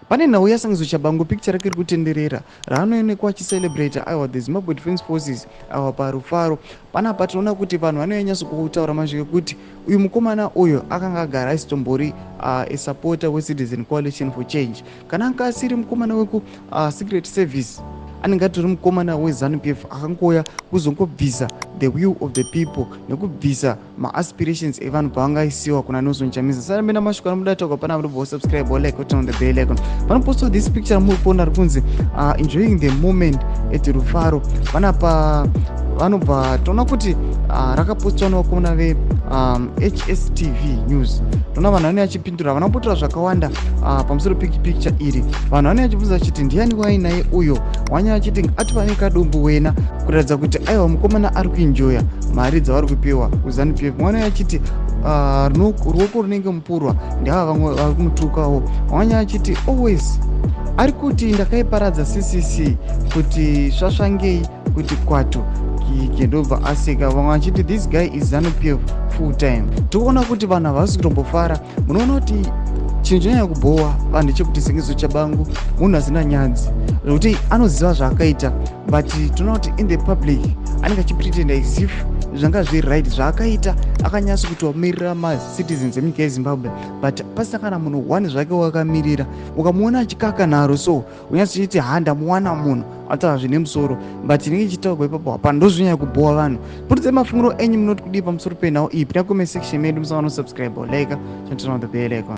Pane nhau yaSengezo Tshabangu, picture rake riri kutenderera raanoonekwa achicelebrata, aiwa, the Zimbabwe Defence Forces, aiwa, parufaro. Panapa tinoona kuti vanhu vanonyanyatso kutaura mashoko ekuti uyu mukomana uyu akanga agara aisitombori a supporter weCitizen Coalition for Change. Kana anga asiri mukomana weku secret service, anenge atori mukomana weZANU PF akangouya kuzongobvisa the will of the people nekubvisa maaspirations evanhu pavangaisiwa kuna Nelson Chamisa. Sarambena mashoko anomuda taurwa panapa, ndobva usubscribe, like, turn on the bell icon. Panopostwa this picture muri kuona ri kunzi "Enjoying the moment at Rufaro". Panapa vanobva toona kuti rakapostwa nevakomana veHSTV News. Toona vanhu vanenge vachipindura, havana kupotora zvakawanda pamusoro pepicture iri. Vanhu vanenge vachibvunza vachiti, "Ndiani wainaye uyo?" Wanya vachiti atova nekadumbu wena, kuratidza kuti aiwa, mukomana ari kuenjoya mari dzavari kupiwa kuZANU PF. Mwana achiti ruoko runenge mupurwa. Ndava vamwe vari kumutukawo. Wanya achiti always ari kuti ndakaiparadza CCC kuti svasvangei kuti kwato ndobva aseka. Vamwe vachiti this guy is ZANU PF full time. Toona kuti vanhu havasi kutombofara. Munoona kuti chinhu chinonyanya kubhowa vanhu ndechekuti Sengezo Tshabangu munhu asina nyadzi, zvokuti anoziva zvaakaita, but toona kuti in the public anenge achipretenda as if zvanga zviri right zvaakaita, akanyatso kuti wamirira macitizens emunyika yeZimbabwe, but pasina kana munhu one zvake wakamirira. Ukamuona achikaka nharo, so unyatsochiti, "Ha, ndamuwana munhu ataura zvine musoro," but inenge ichitaurwa ipapo hapana. Ndozvinyanya kubhowa vanhu. Purudzai mafungiro enyu, munoti kudii pamusoro penhau iyi? Pinda comment section medu, musawana subscribe, like, turn on the bell icon.